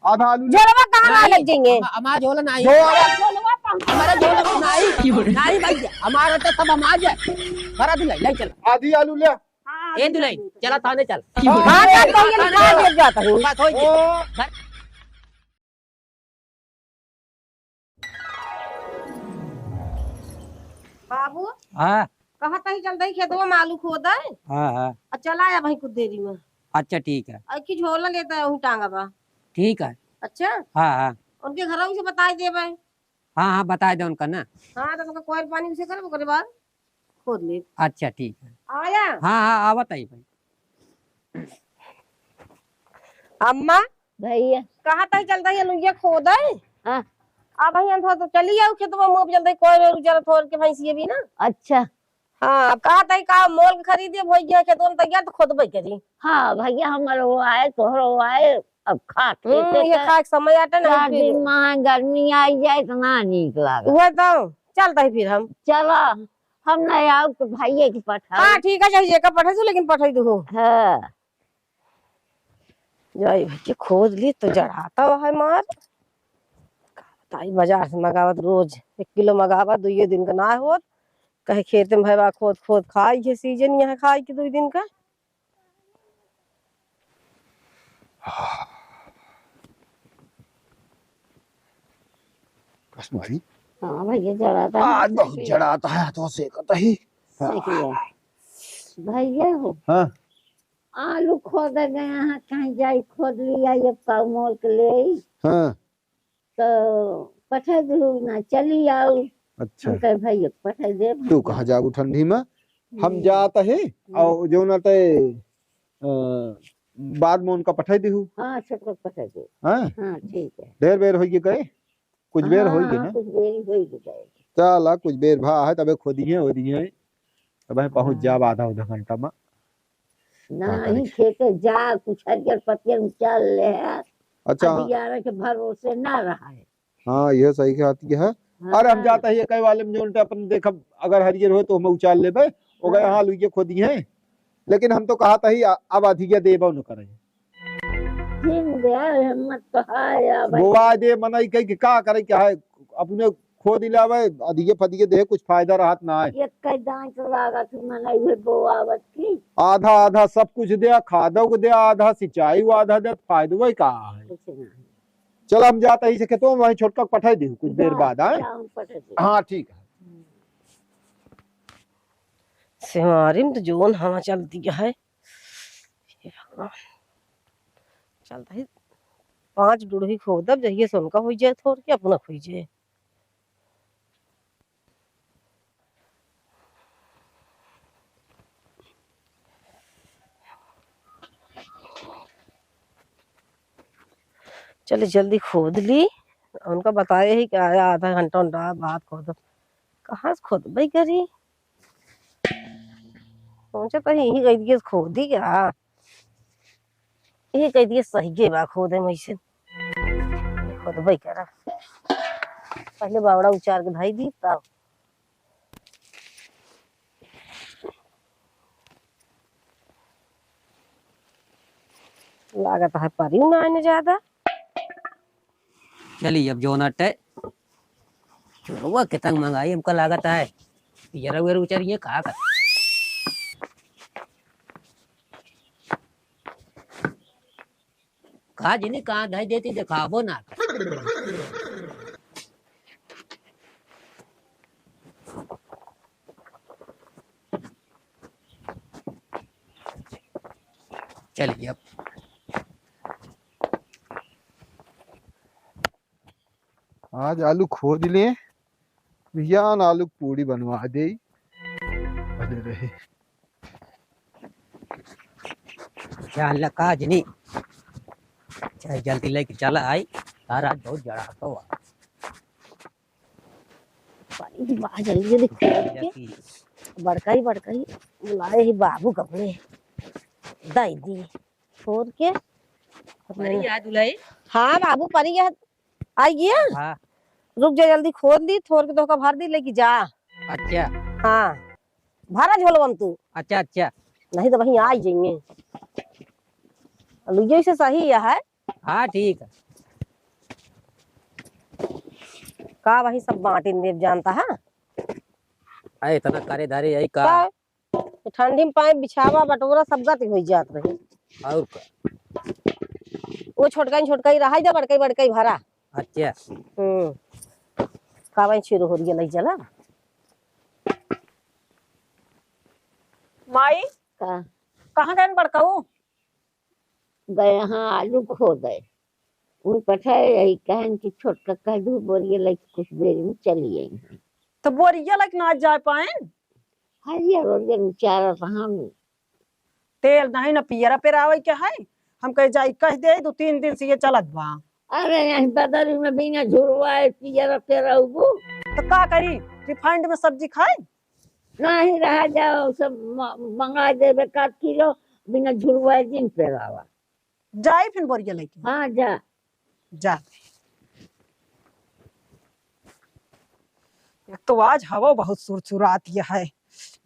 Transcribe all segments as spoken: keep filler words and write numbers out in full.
आधा आलू ले। झोलवा कहाँ नहीं, लग जाएंगे? हम-, हमारा झोला नहीं। झोला। झोलवा कहाँ? हमारा झोला नहीं। नहीं भैया, हमारा तो सब हम आ जाए। भरा दिलाई, ले चल। आधी आलू ले। हाँ, ए दुलाई, चला थाने चल। हाँ, जा, तो ये थाने निकाल चल। दिया जाता है। बस, हो गया। ओ। भर- बाबू, हाँ। कहत ही चलत ही खेतवा में आलू खोदे। हाँ, हाँ। आ चला आया भाई कुछ देरी में। अच्छा, ठीक है। आ की झोला लेता है, वहीं टांगा बा। ठीक है। अच्छा? हाँ, हाँ। उनके घरों से बताई देबे। हाँ, हाँ, बताई दे उनका ना। हाँ, तो उनका कोयर पानी उसे करे, ओकरे बाद खोद ले। अच्छा, ठीक है। आया? हाँ, हाँ, आवत ही भाई। अम्मा, भैया। कहत ही चलत ही अलुइया खोदे। हाँ। अब भैया तो, तो चली आओ खेतवा में, अब चलत ही कोयर उजर थोर के भैंसिया भी ना। अच्छा। हाँ, अब कहत ही का मोल के खरीदे, भैया खेतवा में तैयार तो खोदबे करी। हाँ भैया, हमरो आए, तोहरो आए, अब खा के हम्म, के ये कर। खा के समय आटे नहीं चार फिर। दिन में गर्मी आई जाए तो ना नीक लागे। उहे तो, चलत ही फिर हम। चला, हम नहीं आओ तो भैया के पठाओ। हाँ, ठीक है, चाहे जेका पठा दू, लेकिन पठा दू हो। हाँ। जाई भैया खोद ली तो जड़ाता है मार। का बताई, बाजार से मंगावत रोज एक किलो मंगावत, दुइये दिन का ना होत। कहे खेते में भैया खोद खोद खाई के सीजन यहाँ खाई के दुइ दिन का। कस भाई? हाँ भैया, जड़ाता है। आज बहुत जड़ाता है, तो सेकत ही। सही है। भैया हो। हाँ। आलू खोदे गए हैं, कहीं जाई खोद लिया, ये पाव मोल के ले। हाँ। तो पठा दू ना, चली आओ। अच्छा। हम कहे, "भैया, पठा दे।" तू कहाँ जाबू ठंडी में? हम हम्म। जात ही, हम्म। और जो ना ते, अ, बाद में उनका पठा दीहू। हाँ, छोटका पठा दे। हाँ? हाँ, ठीक है। ढेर बेर होई के कहे? कुछ बेर हाँ, होई के हाँ, ना? कुछ बेर ही होई के जाए। चला, कुछ बेर भा है, तबे खोदिहे, ओदिहे। तबे पहुँच हाँ। जाब आधा, आधा घंटा में। का नहीं, करे? खेते जा, कुछ हरियर पतियर उचाल ले है। अच्छा। अदियारा के भरोसे ना रहा है। हाँ, ये सही कहती है। हाँ। अरे, हम जात ही कई वाले में जोन टे अपन देखब, अगर हरियर होए तो हम उचाल लेबे। ओकर हाँ। यहाँ लुइये खोदिहे। लेकिन हम तो कहत ही, आ-, अब अधिया देबो न करे। जिन दे, हिम्मत तो है, अब बोआ दे, मनई कही कि का करे, क्या है, अपने खोद ही लावे, अधिये फदिये दे, कुछ फायदा रहत ना है। एक कई दांत लागत, मनई है बोआवत की। आधा, आधा सब कुछ दे, खादो को दे, आधा सिंचाई वो आधा दे, फायदो वही का है। कुछ नहीं। चल, हम जात ही से खेतवा में, वहीं छोटका के पठाई दे, कुछ देर जा, बाद, हाँ? जा, हम पठा दे। हाँ, ठीक है। हम्म। सेवारी में तो जोन हवा चलती है। हे भगवान। चलत ही पाँच डुड़ही खोदब, जहिये से उनका होई जाए, थोर के अपना होई जाए। चले जल्दी खोद ली, उनका बताए ही कि आया आधा घंटा उनका बाद खोदब। कहाँ से खोदबे करी? सोचत ही यही कह दिए खोदी का, यही कह दिए सही के बा खोदे में ऐसे खोदबे करा। पहले बावड़ा उचार के धई दी तब। लागत है परी ना आने ज्यादा। चली अब जोन अटे। चोरवा के तंग मंगाई हमका लागत है। पियरा उयरा उचरिए का कर। का जनी कहाँ धई देती देखाबो ना। चलिए अब। आज आलू खोद ले, बिहान आलू के पूड़ी बनवा दे। भले रहे। ख्याल रखा जनी, चाहे जल्दी लेके चला आई, तार आज बहुत जड़ा तो हुआ। पानी की बाहर जल्दी जल्दी खोद के, बड़का ही बड़का ही बुलाए ही बाबू कपड़े दाई दी खोद के। परी याद उलाई? हाँ बाबू, परी याद आई गया। हाँ। रुक जा, जल्दी खोद ली, थोर के तोहका भर दी, लेके जा। अच्छा। हाँ, भरा झोलवा में तू। अच्छा, अच्छा। नहीं तो वहीं आ ही जाएंगे। लुइयो से सही है। हाँ, ठीक है। का वही सब बाँटिन देब जानता है? अरे इतना करे धरे यही का? का? ठंडी में पाए बिछावा बटोरा सब गति होइ जात रही। और का? वो छोटकाई छोटकाई रहा जा, बड़काई बड़काई भरा। अच्छा। हम्म। का वही छिरो हो रही है, लई चला। माई, का? कहाँ गए बड़काऊ? गए हाँ आलू खोदे। उन पठाए यही कहन कि छोटका कह दू बोरिया लेके कुछ देर में चली आई। तो बोरिया लेके ना जा पाएन? हरियर ओरियर में चारा तो हम। तेल नहीं ना पियरा पेरावे के है, हम कहे जाई कह दे, दो तीन दिन से ये चलत बा। अरे यही बदरी में बिना झुरवाए पियरा पेराउबू। तो का करी, रिफाइंड में सब्जी खाई? नहीं रहा जाओ, सब म-, मंगा देबे का किलो, बिना झुरवाए दिन पेरावा। जाई फिर बोरिया लेके। हाँ, जा। जा। एक तो आज हवा बहुत सुरसुरात यह है,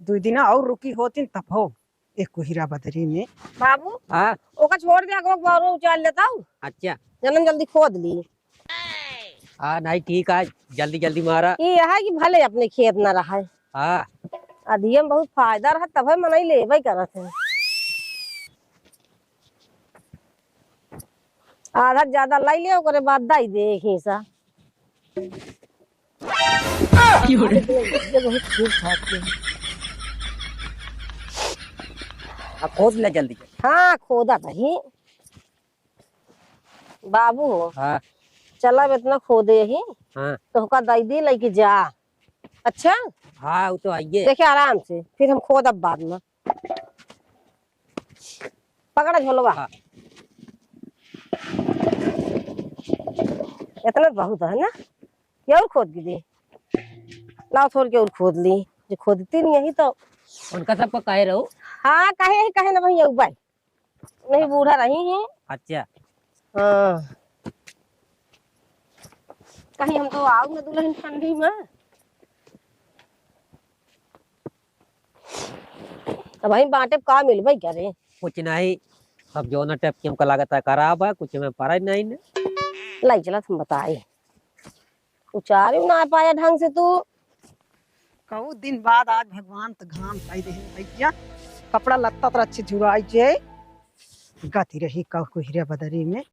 दुई दिन और रुकी होती तब हो एक कुहिरा बदरी में। बाबू, हाँ। ओका छोड़ दे, अगवा बारो उचाल लेता हूँ। अच्छा। जनन जल्दी खोद ली। हाँ, नहीं ठीक है, जल्दी जल्दी मारा। ये है कि भले अपने खेत ना रहा है। हाँ। अधिया में बहुत फायदा रहा, तब है मनई लेबे करत है। आधा ज्यादा लाई ले, ओकरे बाद दाई दे एक हिस्सा। ये बहुत ठीक ठाक है। हाँ, खोद ले जल्दी। हाँ, खोदा तही। बाबू हो, हाँ। चला, अब इतना खोदे ही, हाँ। तो ओका दाई दे लेके जा। अच्छा? हाँ, वो तो आइए। देखे आराम से, फिर हम खोदब बाद में। पकड़ा झोलवा। हाँ। इतना बहुत है ना, ये और खोद के दे। लाओ, थोड़ के और खोद ली, जो खोदती नहीं यही तो। उनका सबको कहे रहो। हाँ, कहे ही कहे ना भाई, यही बाई। नहीं, बूढ़ा रही ही। अच्छा। हाँ। कहीं हम तो आऊ न दुल्हन ठंडी में। अब भाई बाटे का मिलबे करे? कुछ नहीं, अब जौना टाइप की हमका लागत है खराब है, कुछ में पड़ा नहीं ने। लाई चला तुम बताए। उचारे ना पाया ढंग से तू। कहू दिन बाद आज भगवान त घाम पाई दे भैया, कपड़ा लत्ता तर अच्छे झुराई जे गति रही कहू कुहिरा बदरी में।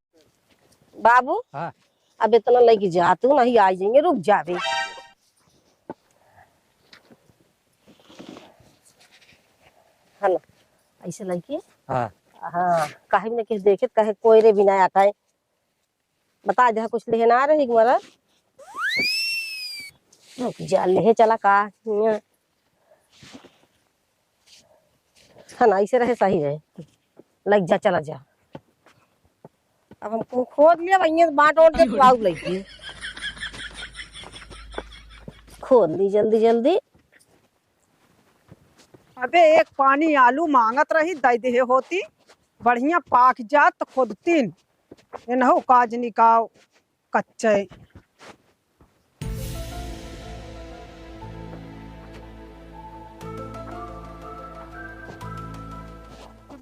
बाबू, हाँ। अब इतना लेके जा तू, नहीं आई जाएंगे, रुक जाबे। है ना, ऐसे लेके। हाँ। हाँ, काहे बिना किसी देखे, कहे कोई रे बिना आटा है। बता दे, कुछ लेहे ना रही हमारा। रुक जा, लेहे चला का। है ना, ऐसे रहे सही रहे। लग जा, चला जा। अब हमको खोद लिया, भैया बाँट ओट दे, बाबू लग गई। खोद ली जल्दी जल्दी। अबे एक पानी आलू माँगत रही, दइ देहे होती, बढ़िया पाक जात त खोदतीन। एनहु काज निकाओ कच्चे।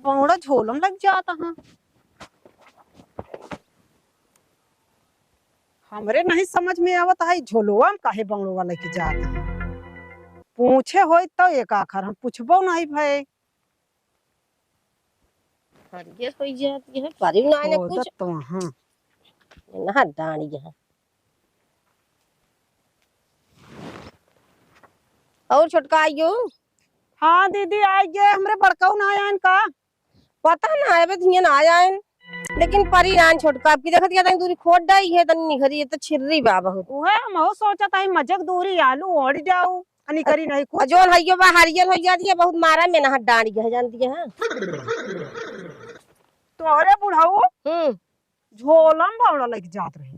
बौड़ा झोलम लग जात हाँ। हमरे नहीं समझ में आवत है, झोलवा में काहे बौड़वा लेके जात है? पूछे होई तो एक आखर, हम पूछबो नहीं भए। हरियर होई जात है, पारी ना आने खोदत कुछ। तो हाँ। ना डाँड़ी है। और छोटका आइयो? हाँ दीदी, आइ गए। हमरे बड़काऊ ना आयन का? पता ना, अबे धियन आ जाएन, लेकिन परी आन छोटका, अब की देखत क्या तनी दूरी खोद डाई है, तनी निखरी, ये तो छिर्री बा बहुत। उहे हमहू सोचत हई, मजक दूरी आलू ओढ़ जाऊ, अनी करी नहीं कुछ। जौन हइयो बा, हरियर हो जाती है, बहुत मारा में ना हाथ डांडी है, जानती है। तोहरे बुढ़ऊ हम्म। झोलम बौड़ा लग जात रहे।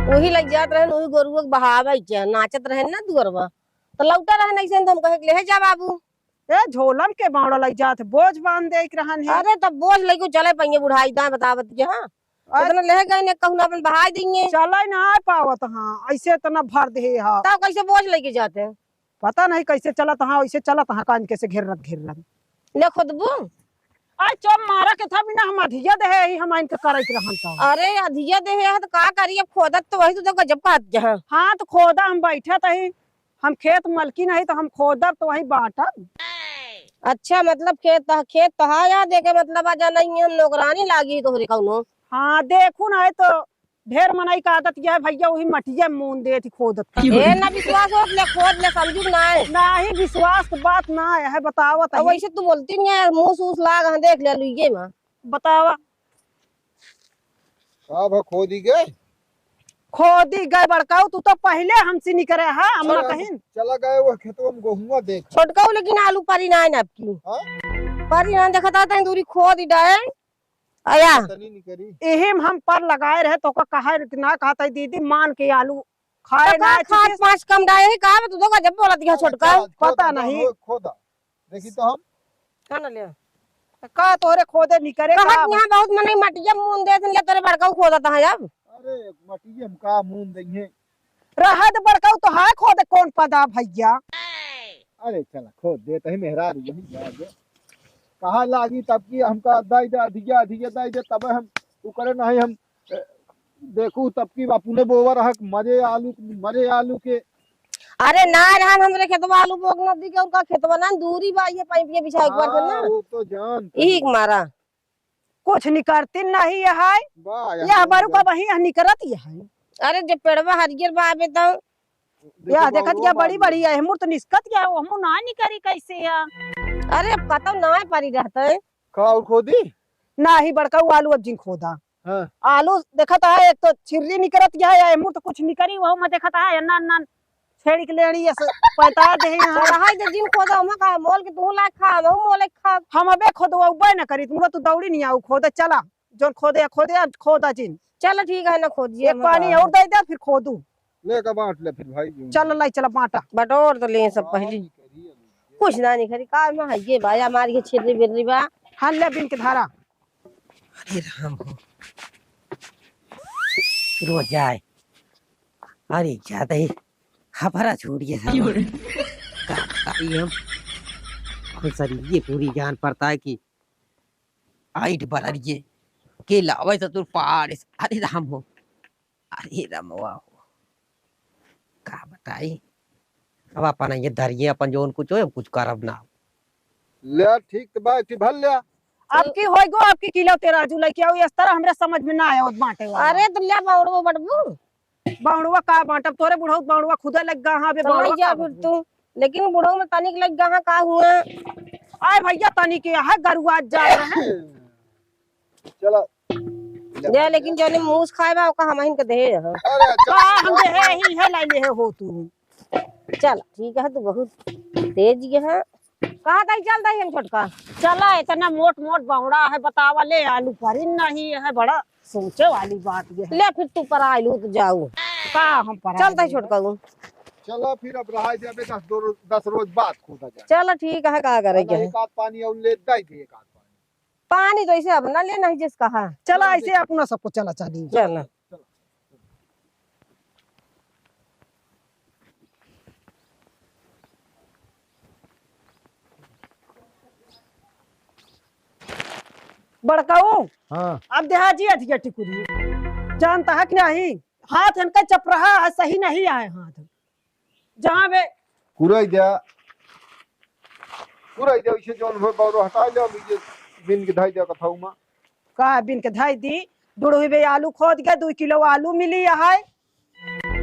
वही लग जात रहे, वही गोरुआ के बहावे के, नाचत रहे ना दुअरवा, तो लौटा रहे नहीं से, तो हम कहे, "ले जा बाबू।" ए, झोलम के बौड़ा लग जात, बोझ बांध दे के रहन है। अरे, तब बोझ लेके चले पाइए बुढ़ाई, दाएं बतावत के, हाँ। अरे। इतना ले गए ने, कहूँ ना अपन बहाई देंगे। चले ना पावत, हाँ, ऐसे इतना भर दे, हाँ। तब कैसे बोझ लेके जाते हैं? पता नहीं कैसे चलत, हाँ, ऐसे चलत, हाँ, कान के से घेरत, घेरत। ले खुदबू। आज चोप मारा के था बिना हम अधिया देहे ही हम इनके करत रहन तो। अरे अधिया देहे है तो का करी, अब खोदत तो वही तो गजब का हद है। हाँ तो खोदा हम बैठत ही, हम खेत मलकिन ही तो हम खोदब तो वही बांटब। अच्छा मतलब खेत तो, खेत तो हा या देखे मतलब आ जाना ही हम नौकरानी लागी तोहरे कौनो। हाँ देखू ना है तो ढेर मनई का आदत यह है भैया, वही मटिया मून देत ही खोदत का। ए, ना विश्वास होत ले, खोद ले, समझू कि नाय? नाही, विश्वास के बात ना है, बतावत अब ही। वैसे तू बोलती नहीं है, मुंह सूस लाग, हाँ, देख ले लुइये में। बतावा। का भा खोदी गए? खोदी गए बड़काऊ, तू तो पहिले हमसे निकरे हा, हमरा चला, कहिन। चला गए वो खेतवा में गोहुआ देख। छोटकाऊ लेकिन आलू परी नाय ना आपकी। हाँ? परी ना देखता था, दूरी खोद ही डाए। आया। तनी निकरी। इही में हम पर लगाए रहे, तो का कहा ना कहत है, दीदी मान के आलू खाए तो ना का खाद चुके। पाँच कम डाए है, का तू तो गजब बोलत है छोटका। अच्छा, खोदा, पता नहीं। खो-, खोदा। देखी तो हम। का ना ले? तो का तोहरे खोदे निकरे कहत का? यहाँ बहुत मनई मटिया मून देत ले, तोरे बड़काऊ खोदत है अब। अरे, मटिया हम का मून देइहे? रहा दे बड़काऊ तो है, खोदे कौन पदा भैया। अरे चला, खोद दे, तही मेहरारू यही जा दे। कहा लागी तब की हमका दई दे, अधिया, अधिया दई दे, तबे हम उ करे नहीं हम, ए, देखू तब की अपने बोवर हक मरे आलू, मरे आलू के। अरे ना रहन हमरे खेतवा आलू बोक न दी के, उनका खेतवा ना दूरी बा, ये पाइप ये बिछा एक बार ना। हाँ, वो तो जानत यही हई। के मारा। कुछ निकरती नहीं है। वाह, यह यह बरु का बहिया निकरत यह है। अरे, जब पेड़वा हरियर बा, अबे तो। देखो, यह देखत बाबुओ क्या बड़ी मार बड़ी है, मुर्त निस्कत क्या, वो हमू ना निकरी कैसे है? अरे, अब कतौ ना परी रहत है। का और खोदी? नाही, बड़का वो आलू अब जिन खोदा। हाँ। आलू देखत है, एक तो छिर्री निकरत क्या है, या मुर्त कुछ निकरी, वो मैं देखत है, ना, ना, छेड़ी के लेड़ी ऐसे पैता दे हैं। तो रहाई दे जिन खोदा, हम का मोल के तू लाग खा, हम मोल के खा। हम अबे खोदवाउबे न करी, तुमरा तू दौड़ी नहीं आऊ खोदे, चला, जोन खोदे, खोदे, खोदा जिन। चल ठीक है ना, खोदिए एक हम पानी का। और दे दे, फिर खोदू। लेके बांट ले फिर भाई जी। चल लाई, चला बांटा। बटोर तो ले सब हाँ, पहली। नहीं करी अभी। कुछ ना नहीं करी, का में है ये भाई, हमारी ये छिर्री बिर्री बा। हाँ, ले बिन के धारा। अरे राम हो, रोज आए। अरे ज्यादा ही हफरा छोड़िए साला। का बताई हम? खुद शरीर ये पूरी जान पड़ता है कि आइट बररिए के लावे ससुर पहाड़ से। अरे राम हो, अरे रामवा हो, का बताई? अब अपन ये धरिए, अपन जौन कुछ हो, कुछ करब ना। ले, ठीक तो बा, एक ठे भर ले। आपकी होई गो, आपकी किलो तेराजू लेके आओ, इस तरह हमरे समझ में ना आयो बांटे वाला। अरे, तो ले बावड़ो बटबू। बावड़वा का बांटब? तोरे बुढ़ऊ बावड़वा खुदे लग गा, हाँ, बे तो बावड़वा लग जा का फिर बांटबू? तू। लेकिन बुढ़ऊ में तनिक लग गा, हाँ, का हुआ? आए भैया, तनिक है, गरुआ जा रहे हैं। चला। ले, लेकिन जौने मूस खाए बा, ओका हमहिन के देहे ह। अरे, अच्छा। का हम देहे ही है, लाई लेहे हो तू। चल, ठीक है, तू बहुत तेज ये है। कहा ताई, चल ताई हम छोटका। चला, इतना मोट मोट बावड़ा है, बतावा ले, आलू परी नहीं है, बड़ा सोचे वाली बात ये है। ले, फिर तू पर आलू तो जाऊ। का हम पर चल ताई आलू? छोटका वो। चला, फिर अब रहा जाबे दस दो रो-, दस रोज बाद खोदा जाए। चला, ठीक है, का करे चला, के है? एक आध पानी और ले, दाई दे एक आध पानी। पानी तो ऐसे अब ना लेना है जिस कहा। चला, ऐसे अपना सबको चला चली। चला। बड़काऊ, हाँ। अब देहा जी अधिया टिकुरी। जानता है कि नहीं? हाथ इनका चपराहा है, सही नहीं आए हाथ। जहाँ बे कुराई द्या, कुराई द्या, इसे जौन हो बौरो हटाई ले, अब ये बिन के धाई द्या कथऊ मा। का बिन के धाई दी? डुड़ुई बे आलू खोद के दुई किलो आलू मिली है।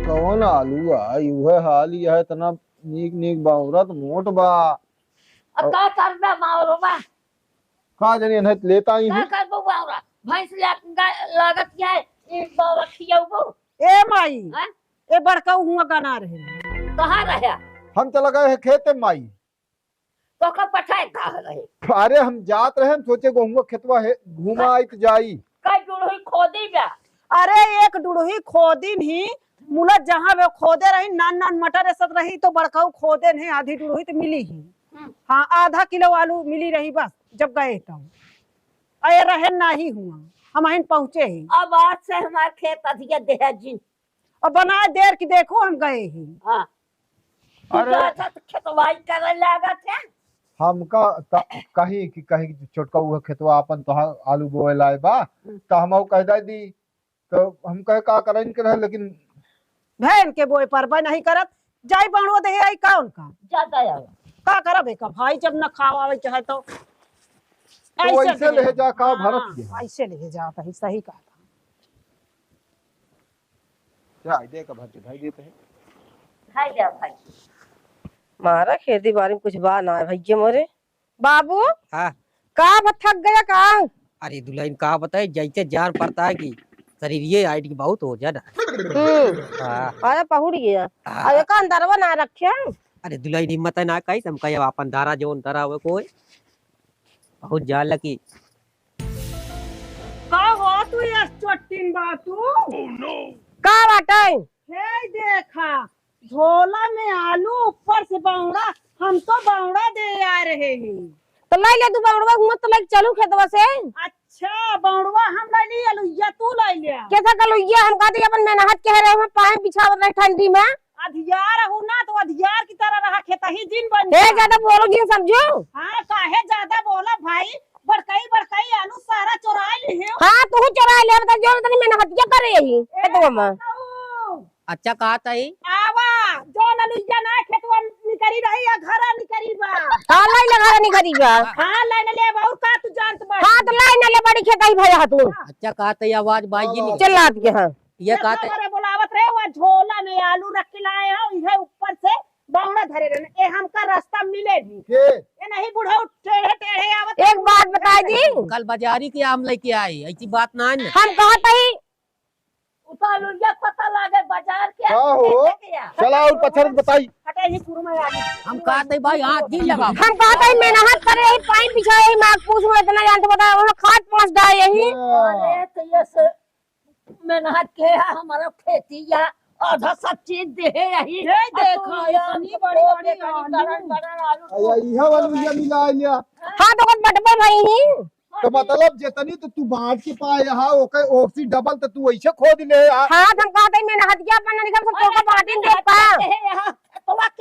कौन आलू है? उहे हाल ही है, इतना नीक नीक बावरत मोट बा। अब का करबे बावरो बा? का जानी, नहीं लेता ही का हूँ। करबो बावरा? भैंस ले गा-, लागत है, एक बावरा खियाउबो। ए माई, हैं? ए बड़का हुआ गना रहे। कहाँ रहे? हम चला गए हैं खेते माई। तो का पठाए कहाँ रहे? अरे हम जात रहे, हम सोचे गोहुआ खेतवा है, घूमा का-, आई तो जाई। का डुड़ही खोदी बा? अरे एक डुड़ही खोदिन ही, मुला जहाँ वे खोदे रही, नान नान मटर एसत रही, तो बड़काऊ खोदे नहीं, आधी डुड़ही तो मिली ही। हम्म। हाँ, आधा किलो आलू मिली रही बस, जब गए तो। अरे रहे नाही हुआ, हम अहिन पहुँचे ही। अब आज से हमार खेत अधिया देहा जिन। अब बनाए देर की देखो, हम गए ही। हाँ। अरे। तू तो खेतवाई करे लागत है। हमका त-, कहीं कि, कहीं कि छोटका उहे खेतवा आपन तोहार आलू बोए लाए बा, हम्म। त हमहू कह दे दी, त हम कहे का करे इनके रहे, लेकिन भैन के बोए पर बा नहीं करत, जाई बउड़वा दे आई का उनका? जाता है। का करब एका भाई, जब न खावा आवे चाहे तो तो ऐसे वैसे ले ले जा का हाँ, भरत के? ऐसे ले जा, भाई सही कहा था। जा, दे का भर के, भाई देते हैं। भाई दे, भाई। मारा खेती बारी में कुछ बा ना भैया मोरे। बाबू, हाँ। का बा, थक गया का? अरे दुल्हन, का बताए, जैसे जान पड़ता है कि शरीर ये आइट की बहुत हो जाना। हम्म। हाँ। अरे पहुड़ गया। हाँ। अरे का अंदरवा ना रखे? अरे दुल्हन, हिम्मत है ना कही, तुम कहे अपन धारा जोन धारा हुए कोई बहुत जान लगी। का हो तू ये चोटिन बा तू? का बाटे? हे देखा, झोला में आलू, ऊपर से बउड़ा, हम तो बउड़ा दे आ रहे हैं। तो ले ले तू बउड़वा, मत ले चलू खेतवा से। अच्छा, बउड़वा हम ले ली, अलुइया तू ले ले। कैसा कलुइया? हम कहते अपन मेहनत के रहे, हम पाए बिछावत रहे ठंडी में। अधियार हूँ ना, तो अधियार की तरह रहा, खेतही जिन बन हे जा। ज्यादा बोलो जिन समझो। हाँ, काहे ज्यादा बोला भाई? बड़कई बड़कई आलू सारा चोराई लिहे। हाँ, तू चोराई ले, बता जो तनी मेहनतिया करे यही ए, खेतवा में। बताओ। अच्छा, कहा तई? आवा, जो नलुइया ना खेतवा निकरी रही या घरा निकरी बा। हाँ, लाई ले घरा निकरी बा। हाँ, लाई न ले, और का तू जानत बा? हाँ, तो लाई न ले, बड़ी खेतई भैया तू। अच्छा, कहा तई आवाज बाई जी ने। चिल्लात के, हाँ। ये इतना कहते बड़े बोलावत रहे, वो झोला में आलू रख के लाए हो, इहे ऊपर से बावड़ा धरे रहने। ए, हमका रास्ता मिले नहीं। के? ए नहीं, बुढ़ऊ टेढ़े टेढ़े आवत एक है। बात बताई दी। कल बाजारी के आम लेके आई, ऐसी बात ना है ना। हम कहत ही। उतार लो, ये पता लागे बाजार के का आम हो? लेके आ। चला और पत्थर बताई। हटे ही कुरमा आलू। हम कहत ही भाई, हाथ नहीं लगा। हम कहत ही मेहनत करे ही, पानी पिछाए ही, माँ पूछ में इतना जानते बता, वो खाद पाँच डाले ही। हाँ। अरे, तो ये से मेहनत के है हमारा खेती या आधा सब चीज दे है यही। ये देखो, इतनी बड़ी बड़ी आलू। अरे, इहे वालू ये मिला लिया। हाँ, तो कुछ बटबे भाई ही। तो मतलब, जितनी तो तू बांट के पाए हा, ओके, ओसी डबल तो तू ऐसे खोद ले हा। हाँ, तो हम कहते हैं, मेहनतिया अपन निकल सब तोका बांटिन दे पा।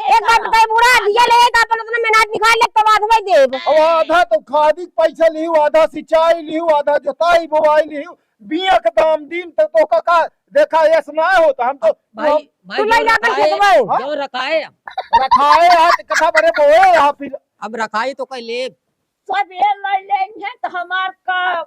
एक बात बताई, बूढ़ा दिया ले, तो अपन उतना मेहनत निकाल ले, तो बाद में देब। अब आधा तो खादी के पैसा लिहू, आधा सिंचाई लिहू, आधा जोताई बोवाई लिहू, बिया के दाम दिन तो, तो का, का देखा, ऐस ना होता। हम तो भाई, हम भाई, तू जो ले जाकर रखाए, खेत में। जो रखाए। रखाए हाथ कथा बरे बोए यहाँ फिर। अब रखाए तो कह ले। सब ये ले लेंगे तो हमार का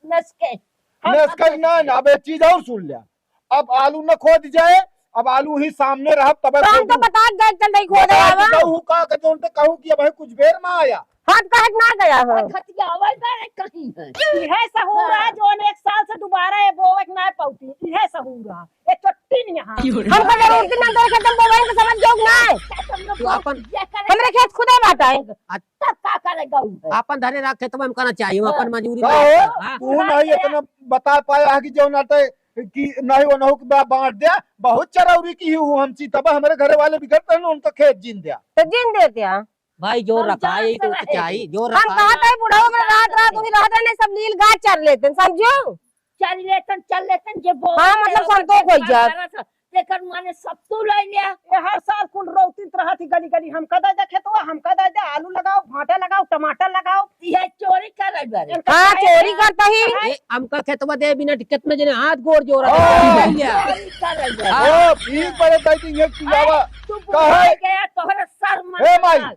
नसके। हम नसके ना, ना, अब एक चीज और सुन लिया। अब आलू न खोद जाए, अब आलू ही सामने रहब, तबे तो हम तो खोदू। बता दे, चल रही खोदे बता आवा। दे, कहूँ का, के जोन ते कहूँ कि अब है कुछ बेर में आया। हाथ काहे ना गया हो? खतियावल करे कहीं है। इहे सहूर है, हाँ। जोन एक साल से दोबारा ये बोवे के ना पौती। इहे सहूर है। ये चोट्टी नहीं है। हमको जरूरत ना, तोरे खेत में बोवे के समझ जाओ ना। तू अपन ये करे हमरे खेत खुदे बाटा है। तब का करे गऊ है? अपन धरे रख खेत में हम करना चाहिए, हाँ। अपन मजूरी का करना हो? चाहिए, हाँ। तू नहीं इतना बता पाया है कि जो नाटे कि नहीं वो नहु के बा-, बांट दिया, बहुत चरौरी की हूँ हम ची, तब हमरे घरे वाले बिगड़ते हैं, उनका खेत जीन दिया। तो जीन देते हैं। भाई, जो हम रखा है, जान तो से रहे। चाहिए, जो हम रखा है। कहत है, बुढ़ऊ में रात, रात वही रहत है, नहीं सब नील गाय चर लेते हैं, समझो? चर लेते हैं, चर लेते हैं, जे बोलत हाँ, मतलब, है, ओकर संतोष हो देखभाल जात। करत है। एकर माने सब तू ले लिया। ये हर साल कुल रौतित रहत ही गली, गली, "हमका दे दे खेतवा, हमका दे दे, आलू लगाओ, भाटा लगाओ, टमाटर लगाओ।" ये चोरी करे बारे। इनका हाँ, खाए चोरी ना। करता ही। ए, हमका खेतवा दे बिना कितना जने हाथ गोड़ जोड़ा हाँ। ले लिया। चोरी करे बारे। हाँ। ओ, भीड़ पड़े बैठी ये पिलावा। तू काहे? बुढ़ा गया, तोहरे सर मन ए माई, लाल।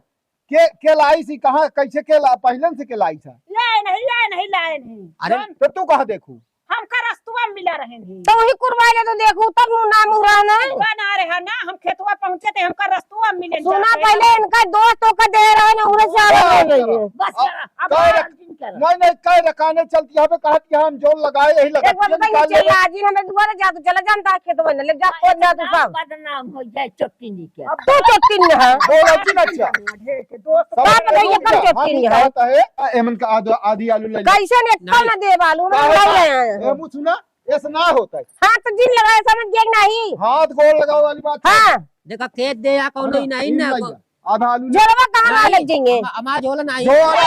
के, के लाई सी कहाँ, कैसे के ला, पहिलन से के लाई सा? लाए नहीं, लाए नहीं, लाए नहीं। अरे। जान तो तू कहाँ देखू? हमका रस्तुआ मिला रहे नहीं। तो वही कुरबाई ले तो देखू, तब नु नाम उड़ा नहीं। बना रहे ना, हम खेतवा पहुँचे थे, हमका रस्तुआ मिले सुना जाते। पहले इनका दोस्त होकर दे रहे ना, उड़े से आवे हाँ। नहीं रही है। बस अब कह बाहर रख-, जिन कर। नहीं, नहीं, कह रखाने चलती है, हमें कहा कि हम जोर लगाए, यही लगा एक बार के बताइए, निकाल ले। चल आज ही हमें दुआरे जा, तो चला जानता है खेतवा में, ले जा, खोद जा तू सब। बदनाम हो जाए चोट्टी जी के। अब तू चोट्टी न है। बोला जी ना अच्छा। ढेर के दोस्त सब बताइए, चोट्टी कम है। चोट्टी हम न है। कहता है, आ, एमन का आध-, आधी आलू ले ले। कैसे ने इतना नहीं। ना देब आलू, ना काहे ले का? आए हैं। एमू सुना, ऐसा ना होता है। हाथ तो जिन लगाए, समझ गए कि नहीं? हाथ गोड़ लगाओ वाली बात है। हाँ। देखा, खेत दे या कौनो हाँ, ही नहीं ना, ठीक है। आधा आलू ले। झोलवा कहाँ नहीं, लग जाएंगे? हम, हमारा झोला नहीं। झोला।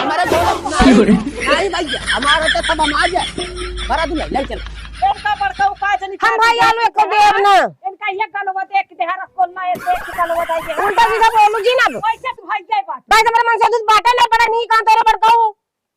हमारा झोला नहीं। नहीं भैया, हमारा तो सब हम आ जाए। भरा दूँ, ले चल। बड़का, बड़का उपाय से निकाल हम भाई दे। आलू एको देब ना। कहिए गलवा देख दे, हर कोल्ला ये देख गलवा दे ये। उल्टा सीधा बोलू जी ना। कैसे तू भाई जाए बात? भाई हमारे मन से दूध बाटे ना पड़ा, नहीं कहाँ तोरे बड़काऊ।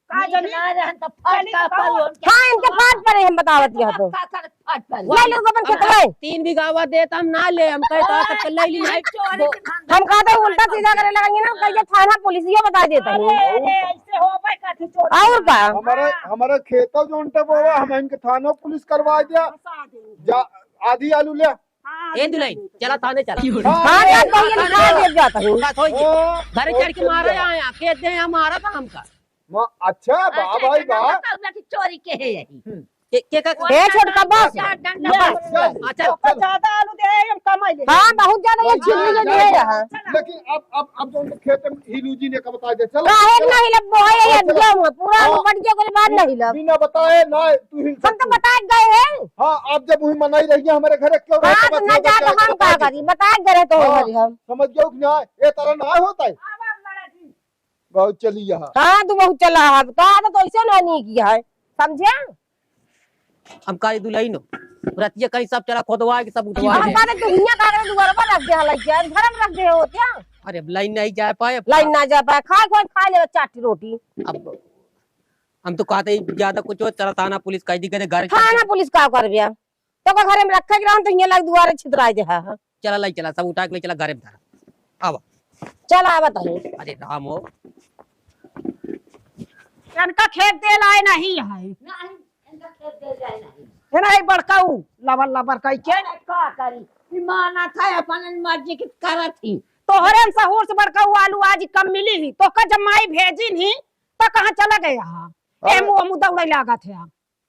का नीक जानी? ना रहन त फट चली का तो। पड़ी उनके। हाँ, इनके फाट पड़े, हम बतावत ही तो। का कर फट पड़ी? ले लो अपन हम खेतवा। तीन बीघा देत हम ना ले, हम कहे तो ओए, सब ले ली नहीं। चोरी के धंधा हम कहते करत उल्टा है। सीधा करे लगेंगे ना, कहिए थाना पुलिस ये बता देता हूँ। अरे, अरे, ऐसे हो भाई, कथी चोरी और का? का? हमारे, हाँ। हमारे खेतों जो उल्टा बोवा, हम इनके थाना पुलिस करवा दिया। फंसा देंगे। जा, आधी आलू ले। हाँ, ए दुलही, चला थाने चला। हाँ, हाँ, हाँ, जा, कहिए हाँ, निकाल हाँ। दे जाता हूँ। का थोई जी? हाँ, घरे चढ़ के मारा चलिया। आया, के दे हमारा काम का। म-, अच्छा, बा अच्छा, भाई, अच्छा, बा। ना बताओ कि चोरी के है यही। हम्म। के, के का ए, छोटका बस। चार डंडा बस। बस। अच्छा। ओकर ज्यादा आलू दे, हम कमाई ले। हाँ, बहुत ज्यादा ये बस, चिल्ली बस, के बस, लिए बस। रहा। लेकिन अब, अब, अब जो उनके खेत में हिलू जी ने का बता दे, चलो, काहे चलो। नहीं लब, वो है, हाँ, ये चलो। दिया हुआ, पूरा हाँ। बढ़ गया, कोई बात नहीं लब। बिना बताए ना, तू हिल हम तो सकती। बता गए हैं। हाँ, आप जब वही मनाई रही है हमारे घर, क्यों हाँ, रहता तो ना बच्चा, जा तो बच्चा हम का बताए करी, देते। बता गए रहे तो हाँ, हमारी हम। समझ गयो कि ना, ये तरह ना होता है। बहुत चली यहाँ। हाँ, तू बहुत चला है। कहा तो, तो ऐसे ना नहीं किया है, समझे? हम काली दुलही नो, रतिया कहीं सब चला खोदवा के सब उठवा हम दे। कहते दुनिया का अगर दुआर पर रख दे, हालांकि यार, घर में रख दे हो क्या? अरे, अब लाइन नहीं जा पाए, अब लाइन ना जा पाए, खाए, खाए, खा ले चार रोटी। अब हम तो कहते ही ज्यादा कुछ हो, चला थाना पुलिस कह दी, कहते घर थाना पुलिस का कर गया? तो का घरे में रखे के रहन, तो हियां लग दुआरे छितराई दे है। चला, लाई चला, सब उठा के ले चला घरे में धरा। आवा। चल, आवत है। अरे राम हो। इनका खेत दे लाए नहीं है। नहीं, इनका खेत दे लाए नहीं। है ना, एक बड़काऊ लबर लबर कह के। अरे का करी? ई माना था अपन मर्जी की करत ही। तोहरे हम सहूर से बड़काऊ आलू आज कम मिली ही। तो का जब माई भेजी नहीं, तो कहाँ चला गया? हाँ। ए अरे। मुँह, मुँह दौड़े लागत है।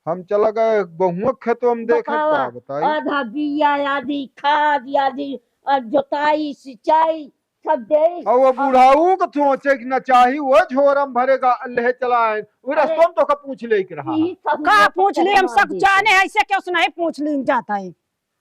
हम चला गए बहुआ खेतवा में देखे, बतावा, का बताई? आधा बिया, आधी खाद, आधी, अ, जोताई, सिंचाई, सब देई। और वो बुढ़ाऊ को सोचे कि ना चाही, वो झोरम भरेगा, ले चला आए। वो अरे, रस्तों में तो का पूछ ले के रहा। यही सब का लोग पूछ ली, हम सब जाने हैं, ऐसे क्यों से नहीं पूछ ली जाता है।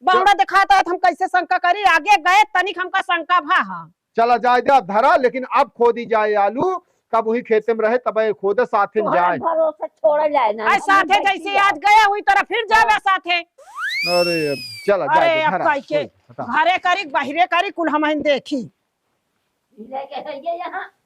बावड़ा दिखाता है तो हम कैसे शंका करी, आगे गए तनिक हमका शंका भा हा। चला जाए दे, अब धरा, लेकिन अब खोदी जाए आलू, तब वही खेते में रहे, तब ये खोदे साथे में तोहरा जाए। भरोसे छोड़ा जाए ना, आई हम साथे नहीं जैसे देखी आज गया, वही तरह फिर जावे हाँ। साथे। अरे, अब चला जाए अरे, दे, अब धरा, काई के छोड़, हटा। घरे करी, बहिरे करी, कुल हम देखी। लेके है ये यहाँ।